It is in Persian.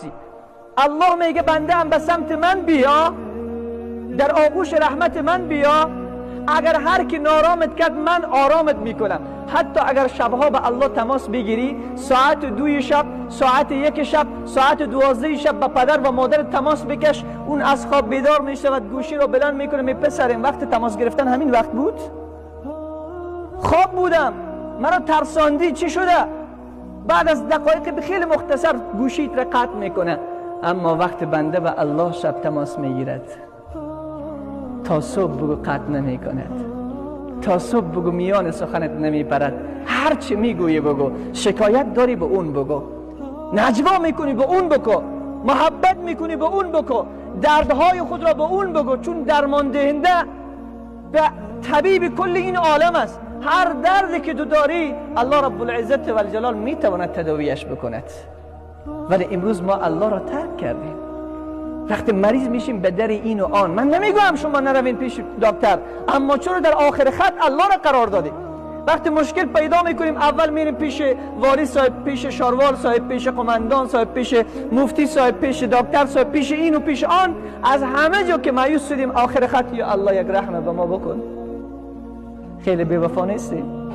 هستی. الله میگه بنده هم به سمت من بیا، در آغوش رحمت من بیا. اگر هر کی نارامت کرد من آرامت میکنم. حتی اگر شبها به الله تماس بگیری، ساعت 2 شب، ساعت 1 شب، ساعت 12 شب به پدر و مادر تماس بکش، اون از خواب بیدار میشود، گوشی رو بلند میکنه، می پسرم وقت تماس گرفتن همین وقت بود؟ خواب بودم، مرا ترساندی، چی شده؟ بعد از دقایق خیلی مختصر گوشیت را قطع میکنه. اما وقت بنده به الله شب تماس میگیرد، تا صبح بگو قطع نمی کند، تا صبح بگو میان سخنت نمی پرد. هر چی میگویی بگو، شکایت داری به اون بگو، نجوا میکنی به اون بگو، محبت میکنی به اون بگو، دردهای خود را به اون بگو، چون درمان دهنده به طبیب کل این عالم است. هر دردی که تو داری الله رب العزت و الجلال میتواند تداویش بکند. ولی امروز ما الله را ترک کردیم. وقتی مریض میشیم به در این و آن، من نمیگم شما نروین پیش دکتر، اما چرا در آخر خط الله را قرار دادیم؟ وقتی مشکل پیدا میکنیم اول میریم پیش والی صاحب، پیش شاروال صاحب، پیش قماندان صاحب، پیش مفتی صاحب، پیش دکتر صاحب، پیش این و پیش آن. از همه جا که مایوس شدیم آخر خط یا الله یک رحمه به ما بکن. خیلی بی‌وفا نیستیم؟